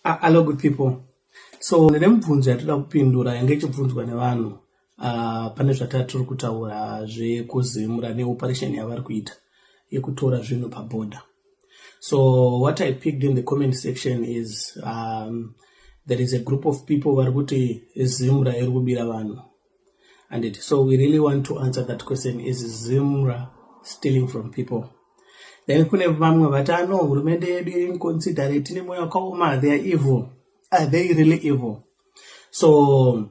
Hello good people. So ndine mibvunzo yatoda kupindura yange ichibvunzwa nevanhu pane zvatatiri kutaura zvekuZimra neoperation yavari kuita yekutora zvinhu pabhodha. So what I picked in the comment section is there is a group of people vari kuti Zimra iri kubira vanhu. And so we really want to answer that question: is Zimra stealing from people? Then kune vamwe vati ano hurumende yedu iri inconsiderate, ine mwoyo wakaoma, they are evil. Are they really evil? So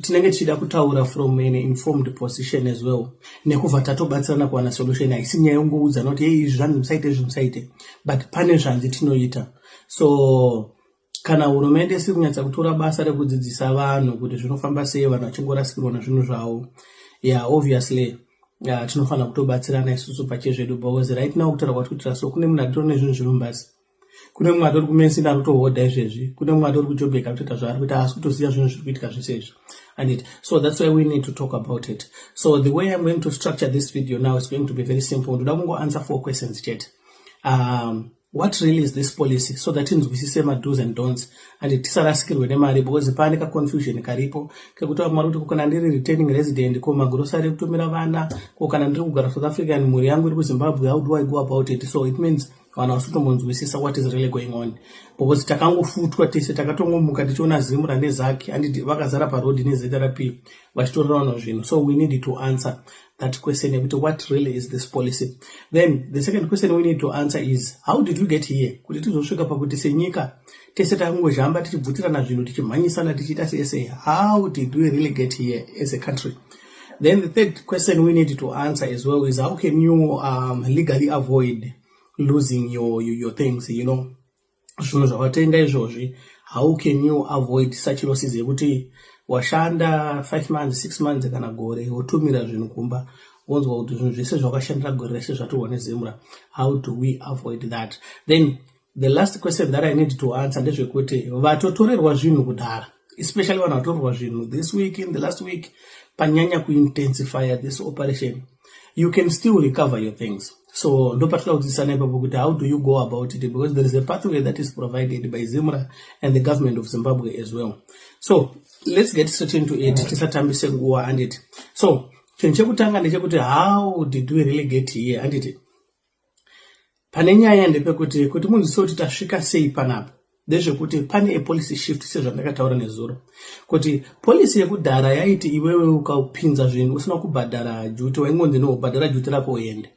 tinenge tichida kutaura from an informed position as well, nekubva tatobatsirana kuwana solution. Haisi nyaya yongoudzana kuti, "Hey, izvi zvanzi musaite, izvi musaite," but pane zvanzi tinoita. So kana hurumende isiri kunyatsa kutora basa rekudzidzisa vanhu kuti zvinofamba sei, vanhu vachingorasikirwa nezvinhu zvavo, yeah, obviously tinofanira kutobatsirana isusu pachezvedu, because right now kutaura kwati kuitira so, kune munhu atori nezvinhu zviri mubhasi, kune mumwe atori kuMensina anotohodha izvezvi, kune mumwe atori kuJobek akutoita zvaari kuita, asi kutoziva zvinhu zviri kuitika zvese izvi. And it so that's why we need to talk about it. So the way I'm going to structure this video now is going to be very simple. Ndoda kungo-answer four questions chete. What really is this policy, so that tinzwisise mados and don'ts and tisarasikirwe nemari, because pane kaconfusion karipo kekuti vamwe vari kuti, "Kana ndiri returning resident, ko magrosari ekutumira vana? Ko kana ndiri kugara South Africa and mhuri yangu iri kuZimbabwe, how do I go about it?" So it means vanhu vasi kutombonzwisisa what is really going on, because takangofutwa tese, takatongomuka tichiona Zimra neZACC, handiti, vakazara parodhi neZRP vachitorera vanhu zvinhu. So we need to answer that question yekuti what really is this policy. Then the second question we need to answer is, how did we get here, kuti tizosvika pakuti senyika tese takangozhamba, tichibvutirana zvinhu, tichimhanyisana, tichiita sese? How did we really get here as a country? Then the third question we need to answer as well is, how can you legally avoid losing your things, zvinhu zvawatenga izvozvi? How can you avoid such losses yekuti washanda 5 months, 6 months kana gore, wotumira zvinhu kumba, wonzwa kuti zvinhu zvese zvawakashandira gore rese zvatorwa neZimra? How do we avoid that? Then the last question that I need to answer ndezvekuti vatotorerwa zvinhu kudhara, especially vanhu vatorerwa zvinhu this week, in the last week panyanya kuintensify this operation, you can still recover your things. So ndopatoda kudzidzisana ipapo kuti how do you go about it, because there is a pathway that is provided by Zimra and the government of Zimbabwe as well. So let's get straight into it, tisatambise nguva, handiti? So chinhu chekutanga ndechekuti, how did we really get here? Handiti pane nyaya ndepekuti kuti munzwise kuti tasvika sei panapa, ndezvekuti pane apolicy shift, sezvandakataura nezuro kuti policy yekudhara yaiti iwewe ukapinza zvinhu usina kubhadhara duty, waingonzi, "No, bhadhara duty rako uende."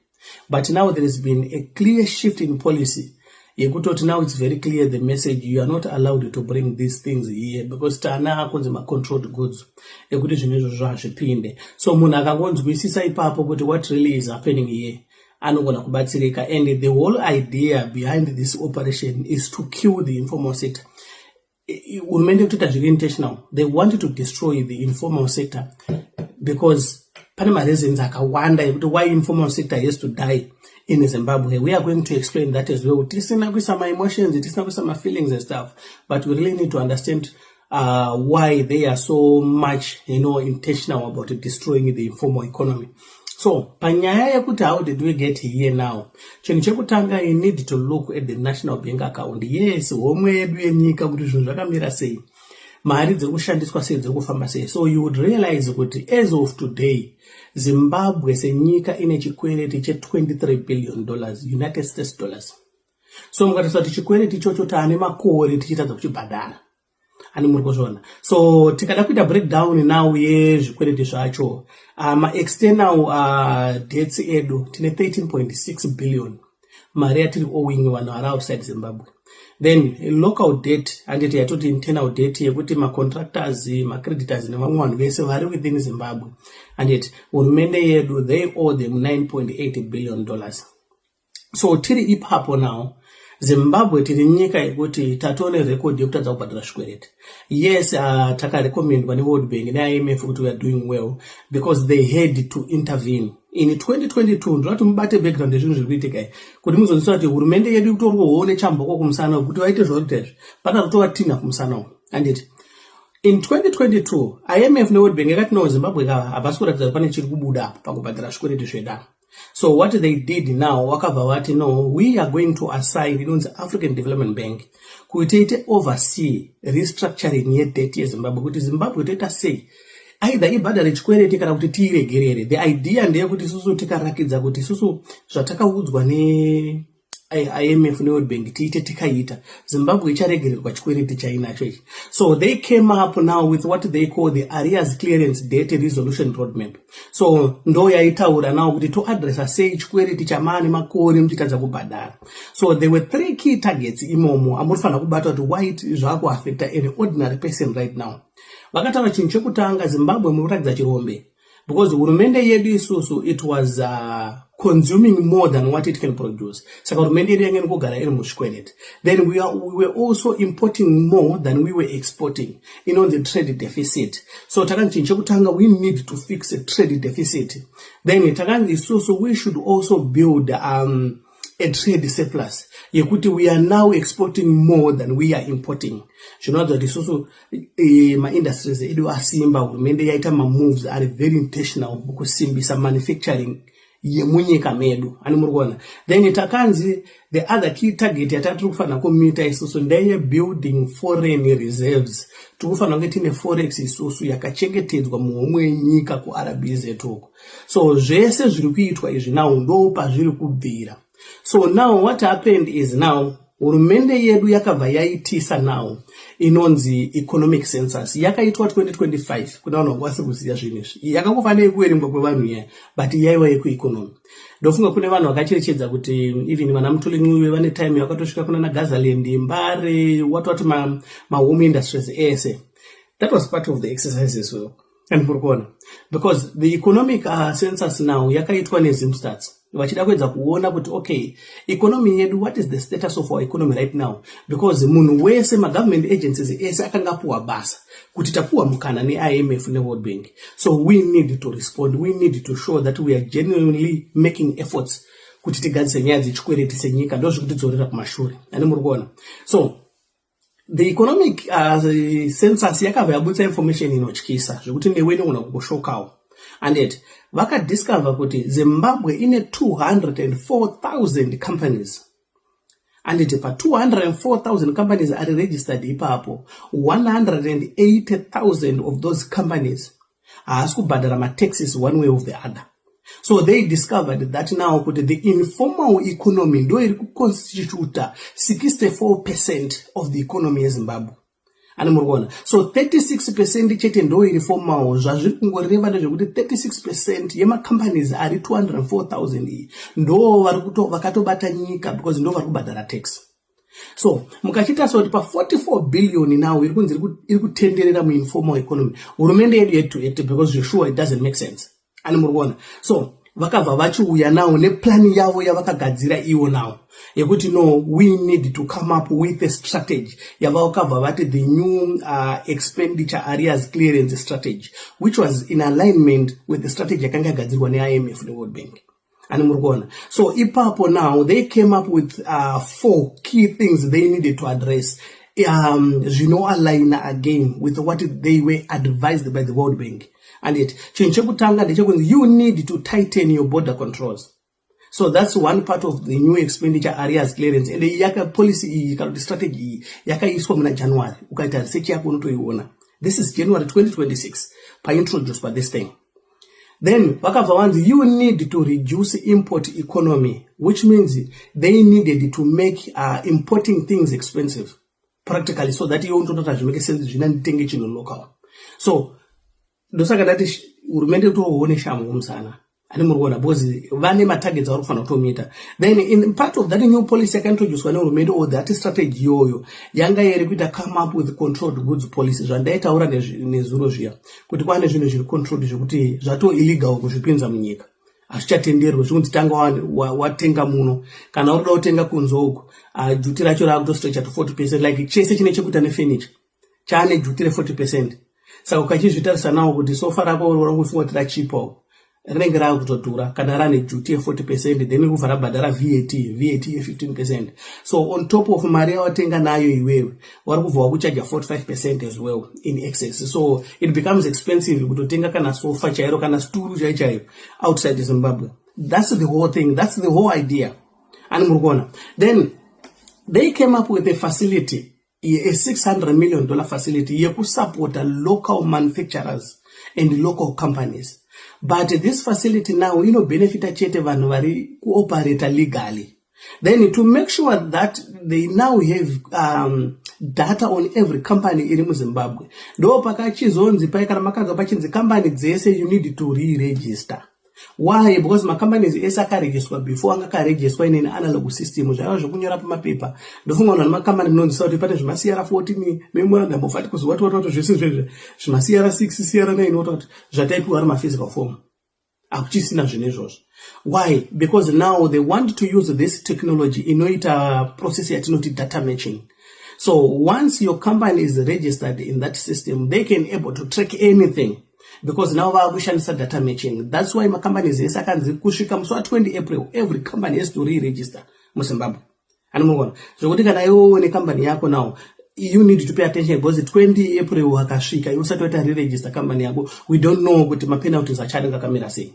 But now there has been a clear shift in policy yekutoti now it's very clear, the message: you are not allowed to bring these things here, because tana akunzi macontrolled goods, ekuti zvinhu izvozvo hazvipinde. So munhu akangonzwisisa ipapo kuti what really is happening here, anogona kubatsirika. And the whole idea behind this operation is to kill the informal sector. Hurumende kutoita zviri intentional. They want to destroy the informal sector because pane mareasons akawanda ekuti why informal sector has to die in Zimbabwe. We are going to explain that as well, tisina kuisa maemotions, tisina kuisa mafeelings and stuff, but we really need to understand why they are so much intentional about destroying the informal economy. So panyaya yekuti how did we get here now, chinhu chekutanga, you need to look at the national bank account, yes, homwe yedu yenyika, kuti zvinhu zvakamira sei, mari dziri kushandiswa sei, dziri kufamba sei. So you would realize kuti as of today, Zimbabwe senyika ine chikwereti che$23 billion, United States dollars. So mukatarisa kuti chikwereti ichocho taane makore tichitadza kuchibhadhara, ani muri kuzviona? So tikada kuita breakdown now yezvikwereti zvacho, maexternal debts edu, tine 13.6 billion, mari yatiri owing vanhu vari outside Zimbabwe. Then local debt, handiti, yatoti internal debt yekuti macontractors, macreditors nevamwe vanhu vese vari within Zimbabwe, handiti, hurumende yedu, they owe them $9.8 billion. So tiri ipapo now, Zimbabwe tiri nyika yekuti tatone record yekutadza kubhadhara zvikwereti. Yes, takarecommendwa neWorld Bank neIMF kuti we are doing well, because they had to intervene in 2022. Ndinoti mubate background yezvinhu zviri kuitika iyi kuti muzonzwisisa kuti hurumende yedu ikutorwowo nechamboko kumusana kuti vaite zvakuita izvi, pana kutovatinha kumusana uku, handiti? In 2022 IMF neWorld Bank yakati, "No, Zimbabwe kava hapasi kuratidza kuti pane chiri kubuda apo pakubhadhara zvikwereti zvedu." So what they did now, vakabva vati, "No, we are going to assign inonzi African Development Bank kuti ite oversee restructuring yedebt yeZimbabwe, kuti Zimbabwe toita sei, either ibhadhare chikwereti kana kuti tiiregerere." The idea ndeyekuti isusu tikarakidza kuti isusu zvatakaudzwa neIMF neWorld Bank tiite, tikaita, Zimbabwe icharegererwa chikwereti chainacho ichi. So they came up now with what they call the Arrears Clearance Debt Resolution Roadmap. So ndo yaitaura now kuti toadresa sei chikwereti chamaane makore muchitadza kubhadhara. So there were three key targets imomo amurifanira kubata kuti why zvakuaffecta an ordinary person right now. Vakataura chinhu chekutanga, Zimbabwe muri kuratidza chirombe because hurumende yedu isusu, it was consuming more than what it can produce. Saka hurumende yedu yange kugara iri muzvikwereti. Then we were also importing more than we were exporting, inonzi trade deficit. So takanzi chinhu chekutanga, we need to fix a trade deficit. Then takanzi isusu we should also build a trade surplus yekuti we are now exporting more than we are importing, zvinoratidza kuti isusu maindustries edu asimba. Hurumende yaita mamoves ari very intentional mukusimbisa manufacturing yemunyika medu, ani muri kuona? Then takanzi the other key target yatatiri kufanira kumeeta isusu ndeye-building foreign reserves. Tiri kufanira kunge tiine forex isusu yakachengetedzwa muhomwe yenyika kuRBZ uko. So zvese zviri kuitwa izvi now ndo pazviri kubvira. So now what happened is, now hurumende yedu yakabva yaitisa now inonzi economic census, yakaitwa 2025. Kuna vanhu vanga vasiri kuziva zvinhu izvi, yakangofanira kuverengwa kwevanhu iya, but yaiva yekueconomy. Ndofunga kune vanhu vakacherechedza kuti even vana Mthuli Ncube vane time yakatosvika kuna naGazaland, Mbare, watoti mahome industries ese. That was part of the exercise as well, and muri kuona, because the economic census now yakaitwa neZimstats vachida kuedza kuona kuti, okay, economy yedu, what is the status of our economy right now? Because munhu wese, magovernment agencies ese akanga apuwa basa kuti tapuwa mukana neIMF neWorld Bank, so we need to respond, we need to show that we are genuinely making efforts kuti tigadzise nyaya dzechikwereti senyika, ndo zvekutidzorera kumashure, ani muri kuona? So the economic census yakabva yabudisa information inotyisa zvekuti newe inogona kukushokawo. And vakadiscover kuti Zimbabwe ine 204,000 companies, anditi? Pa204,000 companies ari registered ipapo, 180,000 of those companies haasi kubhadhara mataxes one way of the other. So they discovered that now kuti the informal economy ndo iri kuconstituta 64% of the economy yeZimbabwe, ani muri kuona? So 36% chete ndo iri formal. Zvazviri kungoreva ndezvekuti 36% yemacompanies ari 204,000 iyi ndo vakatobata nyika, because ndo vari kubhadhara tax. So mukachiita so kuti pa44 billion now iri kunzi iri kutenderera muinformal economy, hurumende yedu had to act because sure, it doesn't make sense, ani muri kuona? So vakabva vachiuya nawo neplani yavo yavakagadzira iwo nawo yekuti, no, we need to come up with a strategy, yavakabva vati the new Expenditure Arrears Clearance Strategy, which was in alignment with the strategy yakanga yagadzirwa neIMF neWorld Bank, ani muri kuona? So ipapo now they came up with four key things they needed to address, zvinoaligna again with what they were advised by the World Bank. And it chinhu chekutanga ndechekuti you need to tighten your border controls. So that's one part of the new Expenditure Arrears Clearance. And yaka policy iyi kana kuti strategy iyi yakaiswa muna January. Ukaita research yako unotoiona. This is January 2026 paintroduced this thing. Then vakabva vanzi you need to reduce import economy, which means they needed to make importing things expensive practically, so that iwe unototi hazvimake sense zvina nditenge chinhu local. So ndosaka ndati hurumende toone shamhu musana, ani muri kuona? Because vane matargets avari kufanira kutomeeta. Then in part of that new policy yakaintroducwa nehurumende or that strategy iyoyo, yanga iri kuita come up with controlled goods policy, zvandaitaura nezuro zviya kuti kwane zvinhu zviri controlled zvekuti zvato illegal kuzvipinza munyika, hazvichatenderwi, zvikunzi tanga watenga muno. Kana uri kuda kutenga kunze uku, duty racho raakutostretcha to 40%, like chese chine chekuita nefurniture chaane duty re40%. Saka ukachizvitarisa nawo kuti sofa rako rangofunga kuti rachipawo, rinenge raakutodhura kana rane duty ye40%, then kubva rabhadhara VAT, VAT ye15%. So on top of mari yawatenga nayo iwewe, vari kubva wakuchaja 45% as well in excess. So it becomes expensive kutotenga kana sofa chairo kana sturu chai chaiyo outside Zimbabwe. That's the whole thing, that's the whole idea, ani muri kuona? Then they came up with a facility, a $600 million facility yekusupporta local manufacturers and local companies. But this facility now inobenefita chete vanhu vari kuoperata legally. Then to make sure that they now have data on every company iri muZimbabwe, ndo pakachizonzi pai, kana makanzwa pachinzi kambani dzese, you need to re-register. Why? Because macompanies ese akaregisterwa before anga akaregisterwa in an analog system, zvaiva zvekunyora pamapepa. Ndofunga vanhu vane makambani munonzwisa kuti pane zvemaCR 14, memorandum of articles, what what what, zvese zvezve, zvemaCR 6, CR 9, what what, zvataipiwa ari maphysical form. Hakuchisina zvinhu izvozvo. Why? Because now they want to use this technology inoita process yatinoti data matching. So once your company is registered in that system, they can able to track anything, because now vaakushandisa data matching. That's why macompanies ese akanzi kusvika musi wa20 April, every company has to re-register muZimbabwe, anomuona? Zvokuti kana iwewe nekambani yako now, you need to pay attention, because 20 April akasvika iwe usati waita re-register company yako, we don't know kuti mapenalties achanenge akamira sei,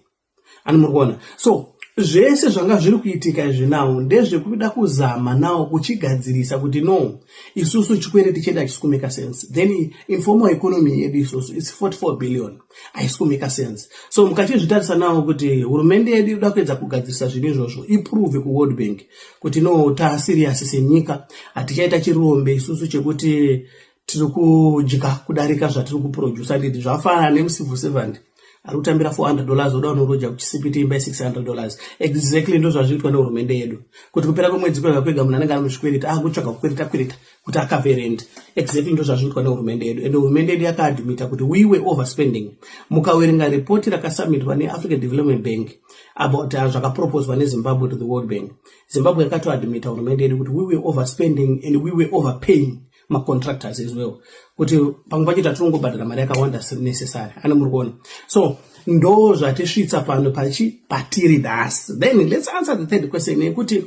ani muri kuona? So zvese zvanga zviri kuitika izvi now ndezvekuda kuzama now kuchigadzirisa kuti no, isusu chikwereti chedu hachisi kumake sense. Then informal economy yedu isusu, it's 44 billion, haisi kumake sense. So mukachizvitarisa nawo kuti hurumende yedu inoda kuedza kugadzirisa zvinhu izvozvo, iprove kuWorld Bank kuti no, taserious senyika, hatichaita chirombe isusu chekuti tiri kudya kudarika zvatiri kuprodusa. Nditi zvafanana nemucivil servant ari kutambira $400, oda unoroja kuchisipiti imba ye$600. Exactly ndo zvazviitwa nehurumende yedu, kuti kupera kwemwedzi kwega kwega munhu anenge ari muzvikwereti, akutsvaga kukwereta kwereta kuti acover rent. Exactly ndo zvazviitwa nehurumende yedu. And hurumende yedu yakaadmita kuti we were overspending. Mukaverenga ripoti rakasubmitwa neAfrican Development Bank about zvakaproposwa neZimbabwe to the World Bank, Zimbabwe yakatoadmita, hurumende yedu, kuti we were overspending and we were overpaying macontractors as well, kuti pamwe pacho tatinongobhadhara mari yakawanda necessary, ane muri kuona? So ndo zvatisvitsa pano pachi patiri nhasi. Then let's answer the third question yekuti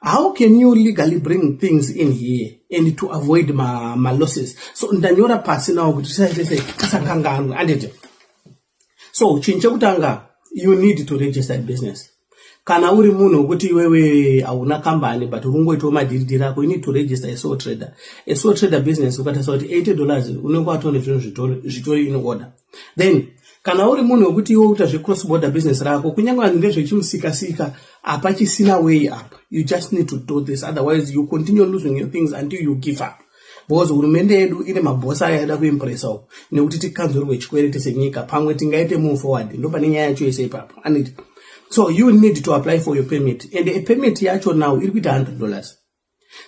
how can you legally bring things in here and to avoid malosses ma. So ndanyora pasi nawo kuti tisakanganwe, anditi? So chinhu chekutanga, you need to register business. Kana uri munhu wekuti iwewe hauna kambani but uri kungoitawo madhiridhiri ako, you need to register a sole trader. A sole trader business, ukatarisa kuti $80, unenge watova nezvinhu zvitori in order. Then kana uri munhu wekuti iwe uita zvecross border business rako, kunyange vanhu ndezvechimusikasika, hapachisina way up. You just need to do this, otherwise you continue losing your things until you give up, because hurumende yedu ine mabhosi ayo aida kuimpressawo nekuti tikanzurwe chikwereti senyika, pamwe tingaite move forward. Ndo pane nyaya yacho yese ipapo, aniti? So you need to apply for your permit, and a permit yacho now iri kuita $100.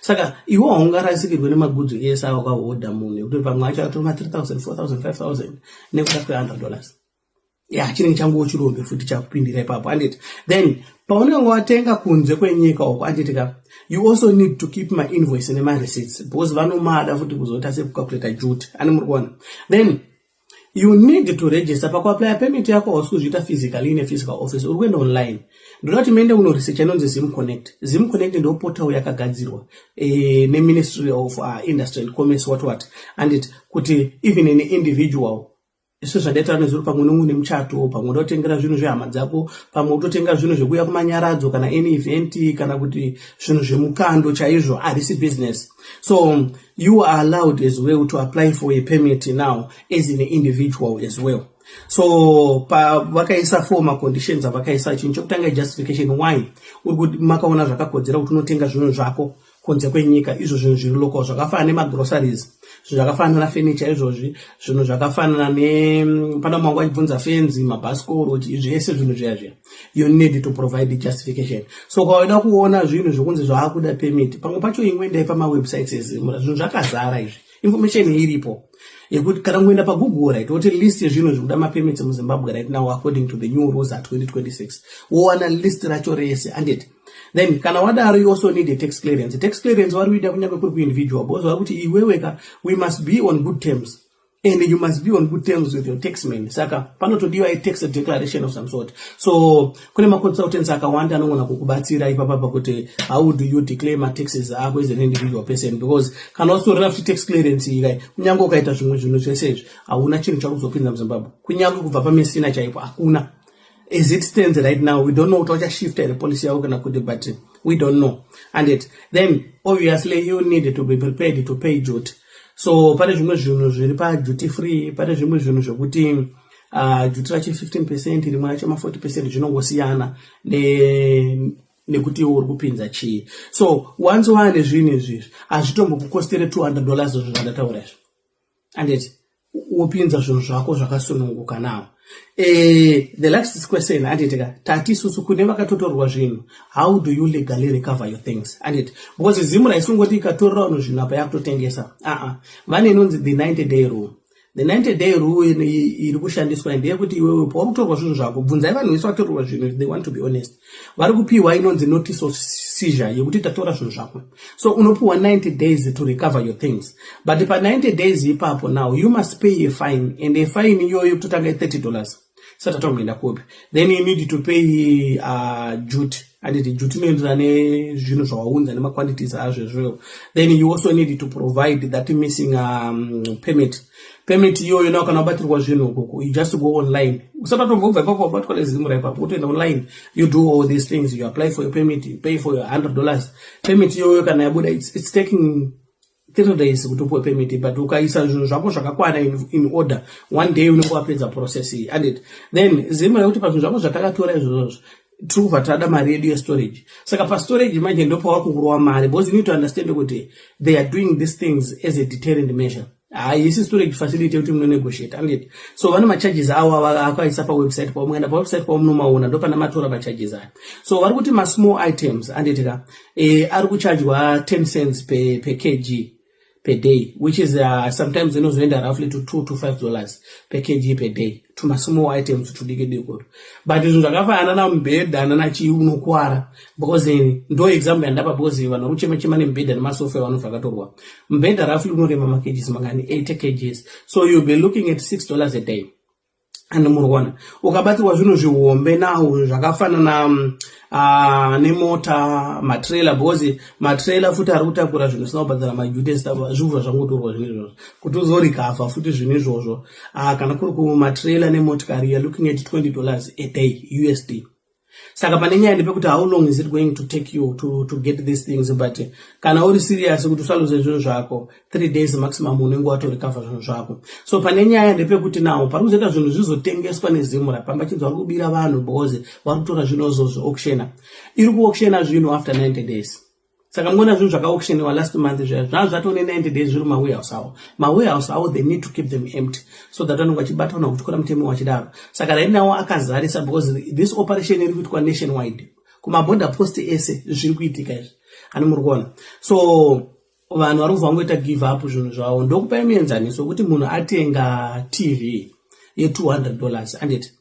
Saka iwe haungarasikirwe nemagudzi ese awakahodha munhu, ekuti pamwe acho atori ma3000, 4000, 5000 nekuda kwe$100. Ya, chinenge changuwo chirombe futi chakupindira ipapo, anditi? Then paunenge watenga kunze kwenyika uko, anditi ka, you also need to keep mainvoice nemareceipts, because vanomada futi kuzoita sekucalculata duty, ani muri kuona? Then you need to register. Pakuapply permit yako, hausi kuzviita physically in a physical office, uri kuenda online. Ndoda kuti muende kunoresearch inonzi Zim Connect. Zim Connect ndo portal yakagadzirwa neMinistry of Industry and Commerce, what what, anditi? Kuti even an individual, sezvandaitaura nezuro, pamwe unenge une muchato, pamwe uda kutengera zvinhu zvehama dzako, pamwe utotenga zvinhu zvekuuya kumanyaradzo kana any event, kana kuti zvinhu zvemukando chaizvo, harisi business. So you are allowed as well to apply for a permit now as an individual as well. So vakaisa four maconditions avakaisa. Chinhu chekutanga, justification why uri kuti makaona zvakakodzera kuti unotenga zvinhu zvako kunze kwenyika, izvo zvinhu zviri local, zvakafanana nemagroceries, zvinhu zvakafanana nafurniture izvozvi, zvinhu zvakafanana ne pana mangu achibvunza fenzi, mabhasikoro, zvese zvinhu zviya zviya, you need to provide justification. So kwaida kuona zvinhu zvokunzi zvaakuda permit, pamwe pacho imwe endai pamawebsites eZIMRA, zvinhu zvakazara izvi, information iripo yekuti kana kungoenda paGoogle, right, woti list yezvinhu zvikuda mapermits muZimbabwe right now according to the new rules a2026, wowana list racho rese, anditi? Then kana wadaro, you also need a tax clearance. Tax clearance vari kuita kunyange kuri kuindividual, because vari kuti iweweka, we must be on good terms and you must be on good terms with your taxman. Saka panotodiwa a tax declaration of some sort. So kune maconsultants akawanda anogona kukubatsira ipapapa kuti how do you declare mataxes ako as an individual person, because kana usitorina futi tax clearance ikai, kunyange ukaita zvimwe zvinhu zvese izvi, hauna chinhu chakuzopinza muZimbabwe, kunyange kubva paMessina chaipo hakuna. As it stands right now, we don't know kuti vachashifta here policy yavo kana kuti, but we don't know. And it then obviously you need to be prepared to pay duty. So pane zvimwe zvinhu zviri paduty free, pane zvimwe zvinhu zvokuti duty racho 15%, rimwe racho ma40%, zvinongosiyana nekuti uri kupinza chii. So once waane zvinhu izvizvi, hazvitombokukostere $200 zvo zvandataura izvo, anditi? Wopinza zvinhu zvako zvakasununguka. Now, the last question, anditi ka, tati isusu kune vakatotorwa zvinhu, how do you legally recover your things, anditi? Because ZIMRA isingoti ikatorera vanhu zvinhu apa yakutotengesa. Aa, vane inonzi the 90 day rule. The 90 day rule iri kushandiswa ndeyekuti iwewe pauri kutorwa zvinhu zvako, bvunzai vanhu vese vatorwa zvinhu, they want to be honest, vari kupiwa inonzi notice of seizure yekuti tatora zvinhu zvako. So unopiwa 90 days to recover your things, but pa90 days ipapo now you must pay a fine, and a fine iyoyo kutotanga i$30 sati atomboenda kupi. Then you need to pay duty, anditi? Duty inoenderana nezvinhu zvawaunza nemaquantities azvo izvoyo. Then you also need to provide that missing permit. Permit iyoyo nawo, kana wabatirwa zvinhu ukoko, you just go online. Usati watombobva ipapo wabatwa neZIMRA ipapo, wotoenda online, you do all these things, you apply for your permit, you pay for your $100 permit. Iyoyo kana yabuda, it's taking 3 days kuti upiwe permit, but ukaisa zvinhu zvako zvakakwana in order, one day unenge wapedza process iyi. And then ZIMRA yekuti pazvinhu zvako zvatakatora izvozvozvo, tiri kubva tada mari yedu yestorage. Saka pastorage manje ndopavari kukurova mari, because you need to understand kuti they are doing these things as a deterrent measure. Haisi storage facility yekuti munonegotiate, anditi? So vane macharges avo akaisa pawebsite pavo. Mukaenda pawebsite pavo munomaona, ndo pana matora macharges aya. So vari kuti masmall items, anditi ka, ari kuchajwa 10 cents per kg per day, which is sometimes inozoenda roughly to $2 to $5 per kg per day, tumasmall items tudiki diki. But zvinhu zvakafanana namubhedha nanachii unokwara, because ndo example yandapa, because vanhu vari kuchema chema nemubhedha nemasofa evanhu zvakatorwa. Mubhedha roughly unorema makgs mangani? 80 kgs. So you'll be looking at $6 a day. And muri kuona, ukabatirwa zvinhu zvihombe nawo zvakafanana nemota, matrailer, because matrailer futi ari kutakura zvinhu zvisina kubhadhara maduties, zvibva zvangotorwa zvinhu izvozvo kuti uzorecover futi zvinhu izvozvo. Kana kuri kumatrailer nemotikari, you are looking at $20 a day, USD. Saka pane nyaya ndepekuti how long is it going to take you to get these things? But kana uri serious kuti usaluze zvinhu zvako, 3 days maximum unenge watorecover zvinhu zvako. So pane nyaya ndepekuti now pari kuzoita zvinhu zvizotengeswa neZIMRA pamba chinzi vari kubira vanhu because vari kutora zvinhu zozviauctiona. Iri kuauctiona zvinhu after 90 days. Saka muona zvinhu zvakaauctioniwa last month zviya zvaa zvatone 90 days zviri mumawarehouse avo. Mawarehouse avo, they need to keep them empty so that vanenge vachibata vanhu kutyora mutemo wachidaro. Saka right now akazarisa, because this operation iri kuitwa nationwide, kumaborder post ese zviri kuitika izvi, hani muri kuona? So vanhu vari kubva vangoita give up zvinhu zvavo. Ndokupai muenzaniso wekuti munhu atenga TV ye$200, anditi?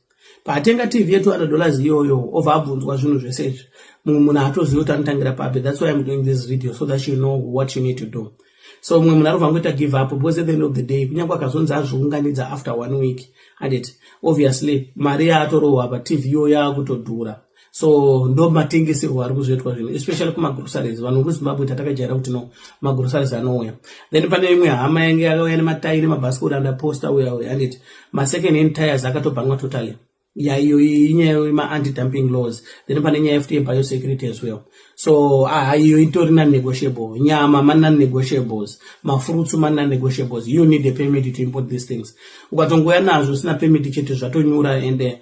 Paatenga TV ye$200 iyoyo, obva abvunzwa zvinhu zvese izvi. Mumwe munhu haatozivi kuti anotangira papi. That's why I'm doing this video, so that you know what you need to do. So mumwe munhu arikubva angoita give up, because at the end of the day, kunyange akazonzi azviunganidza after one week, anditi, obviously mari yaatorohwa paTV iyo yaakutodhura. So ndo matengeserwo ari kuzoitwa zvinhu, especially kumagroceries. Vanhu vekuZimbabwe tatakajaira kuti no, magroceries anouya. Then pane imwe hama yange yakauya nematai nemabhasikoro andaposta uya uya, anditi? Masecond hand tires akatobhanwa totally. Ya, iyo inyaya yema-anti-dumping laws. Then pane nyaya futi yebiosecurity as well. So ah, iyo itori non-negotiable. Nyama ma-non-negotiables, mafruits ma-non-negotiables. You need a permit to import these things. Ukatongoya nazvo usina permit chete, zvatonyura. And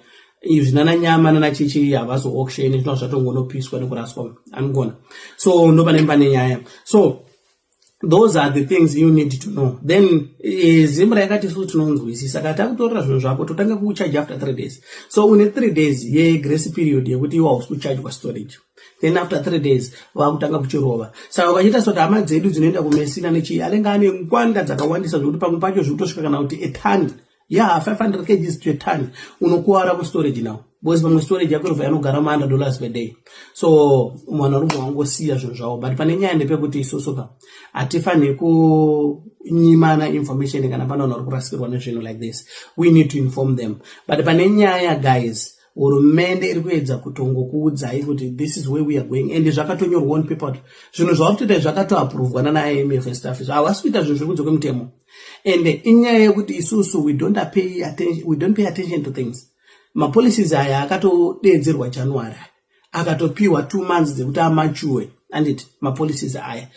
izvi nana nyama nana chichi havazo auction, zvinova zvatongonopiswa nekuraswa anogona. So ndo pane pane nyaya. So those are the things you need to know. Then ZIMRA yakati isusu tinonzwisisa, kana takutorera zvinhu zvako, totanga kucharge after 3 days. So une 3 days yegrace period yekuti iwe hausi kuchargwa storage. Then after 3 days vakutanga kuchirova. Saka ukachiita soti hama dzedu dzinoenda kuMessina nechii, anenge ane ngwanda dzakawandisa zvokuti pamwe pacho zviri kutosvika kana kuti a ton ya 500 kgs to a ton. Unokuwara kustorage now, because pamwe storage yako inobva yanogara ma$100 per day. So vanhu vari kubva vangosiya zvinhu zvavo. But pane nyaya ndepekuti isusu ka hatifaniri kunyimana information. Kana pane vanhu vari kurasikirwa nezvinhu like this, we need to inform them. But pane nyaya, guys, hurumende iri kuedza kutongokuudzai kuti this is where we are going, and zvakatonyorwa on paper. Zvinhu zvavari kutoita zvakatoaprovwa nana IMF and stuff. Havasi kuita zvinhu zviri kunze kwemutemo. And inyaya yekuti isusu we don't pay attention to things. Mapolicies aya akatodeedzerwa January, akatopiwa 2 months dzekuti amature, anditi? Mapolicies aya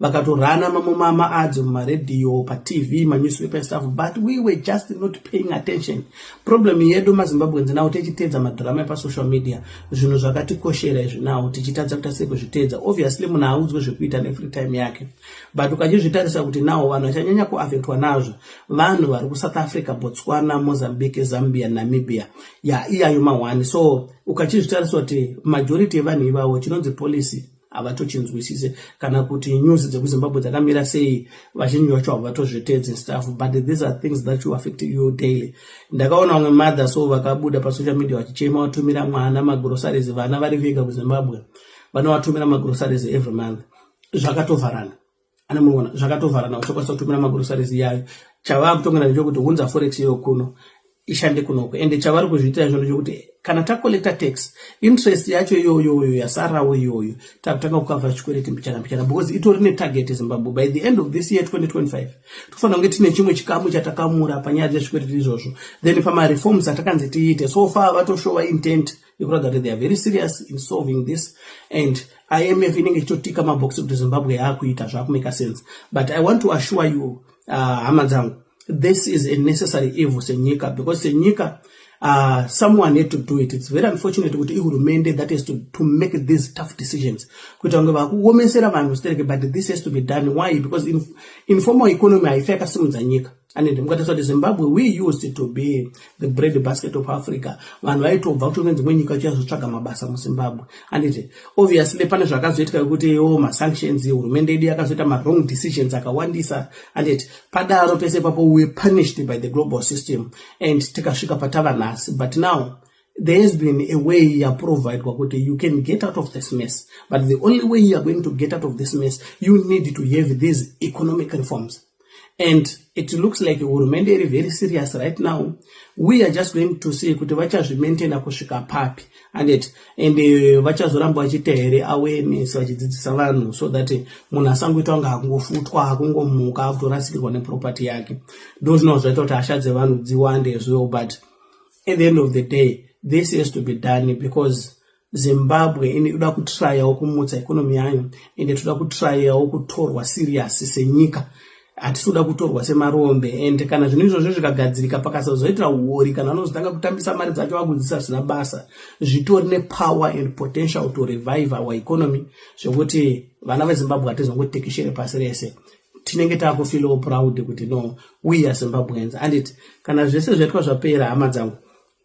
vakatorana mamwe mama adzo mumaredhiyo, paTV, manewspaper, stuff, but we were just not paying attention. Problem yedu maZimbabweans nawo, tichiteedza madhirama epasocial media. Zvinhu zvakatikoshera izvi nawo tichitadza kuita sei kuzviteedza. Obviously munhu audzwe zvekuita nefree time yake, but ukachizvitarisa kuti nawo vanhu vachanyanya kuaffectwa nazvo vanhu vari kuSouth Africa, Botswana, Mozambique, Zambia, Namibia, ya iyayo ma1. So ukachizvitarisa kuti majority yevanhu ivavo chinonzi policy havatochinzwisise, kana kuti news dzekuZimbabwe dzakamira sei, vazhinji vacho havatozviteedzi stuff. But these are things that you affect you daily. Ndakaona vamwe mother so vakabuda pasocial media vachichema, vatumira mwana magroceries. Vana vari vega kuZimbabwe, vanovatumira magroceries every month. Zvakatovharana, anamuona, zvakatovharana. Uchakwanisa kutumira magroceries iyayo. Chavaa kutongera ndechekuti hunza forex iyo kuno, ishande kunoko. Ende chavari kuzviitira izvo ndechekuti kana tacollecta tax, interest yacho iyoyoyo yasarawo iyoyo, takutanga kukavhara chikwereti mbichana mbichana, because itori netarget. Zimbabwe by the end of this year 2025 tofanira kunge tine chimwe chikamu chatakamura panyaya dzezvikwereti izvozvo. Then pamareforms atakanzi tiite, so far vatoshowa intent yekuratidza kuti they are very serious in solving this, and IMF inenge ichitotika mabhokisi kuti Zimbabwe yaakuita zvaakumake sense. But I want to assure you, hama dzangu, this is a necessary evil senyika, because senyika someone had to do it. It's very unfortunate kuti ihurumende that is to make these tough decisions, kuita kunge vakuomesera vanhu stereke, but this has to be done. Why? Because informal economy haifi yakasimudza nyika. And mukatarisa kuti Zimbabwe, we used to be the bread basket of Africa. Vanhu vaitobva kuti kune dzimwe nyika vachizotsvaga mabasa muZimbabwe, anditi? Obviously pane zvakazoitika yekuti o masanctions, hurumende yedu yakazoita mawrong decisions akawandisa, anditi? Padaro pese ipapo we were punished by the global system and tikasvika patava nhasi. But now there has been a way yaprovidwa kuti you can get out of this mess, but the only way you are going to get out of this mess, you need to have these economic reforms, and it looks like hurumende iri very serious right now. We are just going to see kuti vachazvimaintaina kusvika papi, anditi? And vachazoramba vachiita here awareness, vachidzidzisa vanhu so that munhu asangoita kunge akungofutwa, akungomuka akutorasikirwa neproperty yake. Ndo zvinova zvaita kuti hasha dzevanhu dziwande as well. But at the end of the day, this has to be done because Zimbabwe inoda kutryawo kumutsa economy yayo, ende toda kutryawo kutorwa serious senyika. Hatisi kuda kutorwa semarombe. And kana zvinhu izvozvo zvikagadzirika, pakasazoitira uori kana vanozotanga kutambisa mari dzacho vakudzisa zvisina basa, zvitori nepower and potential to revive our economy, zvekuti vana veZimbabwe hatizongotekeshere pasi rese. Tinenge taakufeelawo proud kuti no, we are Zimbabweans, anditi? Kana zvese zvaitwa zvapera, hama dzangu,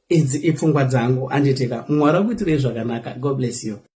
idzi ipfungwa dzangu, anditika? Mwari akuitirei zvakanaka. God bless you.